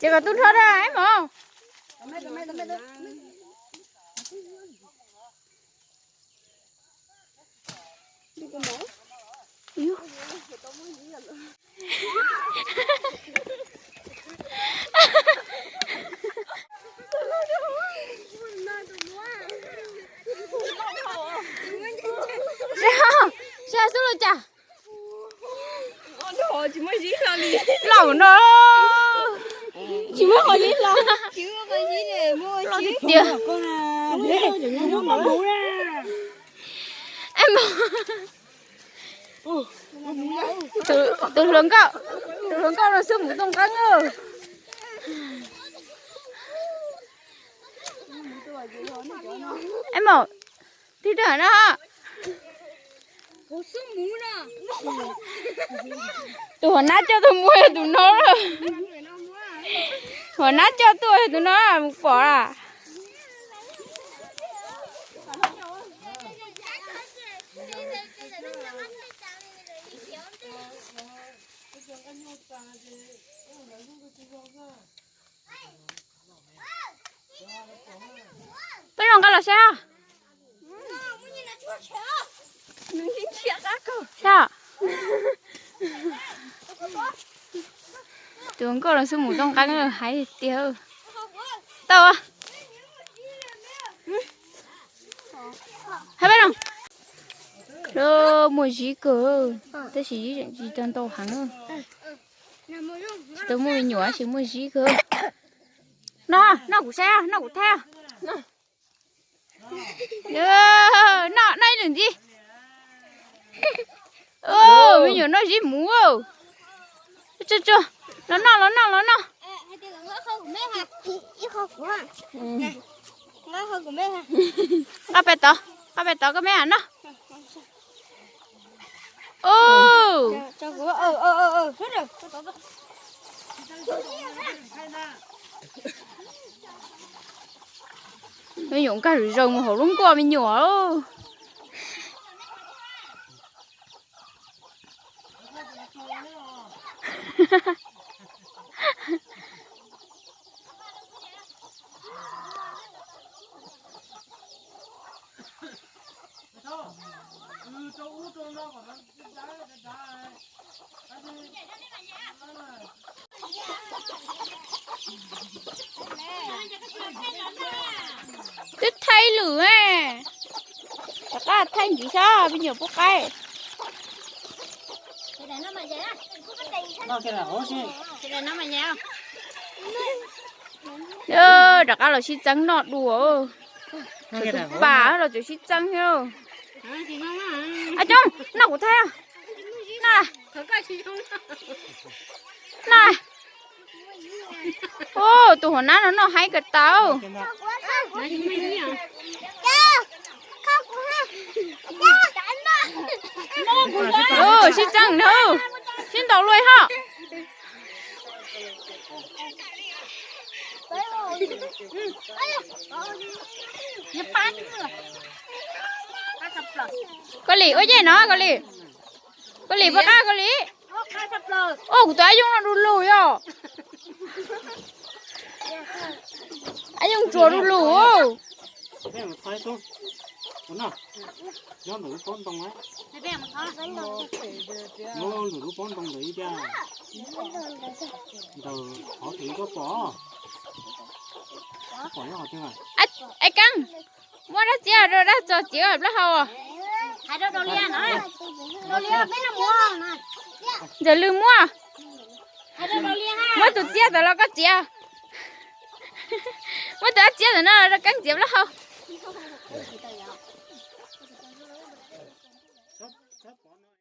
Ces kom tub rho ra ib mos. Sab xub los cas? Laus no. Tsis muaj qhov li los. Tiag. Tus hluas nkauj, tus hluas nkauj no xub mus tooj qeeb. Eb mom, tib tug no. Tus huam nab coj tuaj muag yog tus no. Huam nab coj tuaj yog tus no mus pom a. Peb los nqa los saib. Saib. Tus nkauj los xwb mus tooj qeeb hais tiag. Tau. Hab peb no. Muaj zib kawg, tab sis zib tseem tsis tau ntau heev. Tsis tau muaj me nyuam tab sis muaj zib kawg. No, noj kuv saib, noj kuv thaij. Noj, noj ib lwm ntxiv. Me nyuam noj zib muv. Tsuag tsuag, los noj, los noj, los noj. Nqa pem tod, nqa pem tod koj me a noj. Me nyuam nkag zom zaws mus hauv lub nkuaj me nyuam. Twb thaij lwm, rov qab thaij ntxiv saib me nyuam pub qaib. Rov qab los sib txeeb noj dua. Tus pas los tseem sib txeeb thiab. A coob, noj kuv thaij. Noj. Tus huam nab no noj haib kawg tau. Sib txeeb na, sib ntaus luaj hos. Koj Lis ua yej no, Koj Lis. Koj Lis puas qab Koj Lis? Ua kuv tus ab yooj no du lug yog. Ab yooj tsuas du lug. Es Keeb, muab dab txiav rau dab txog txiav plaub hau. Ntxawm Lwm muab. Muab tus txiab tam los koj txiav. Muab tus dab txiav tam no rau Keeb txiav plaub hau.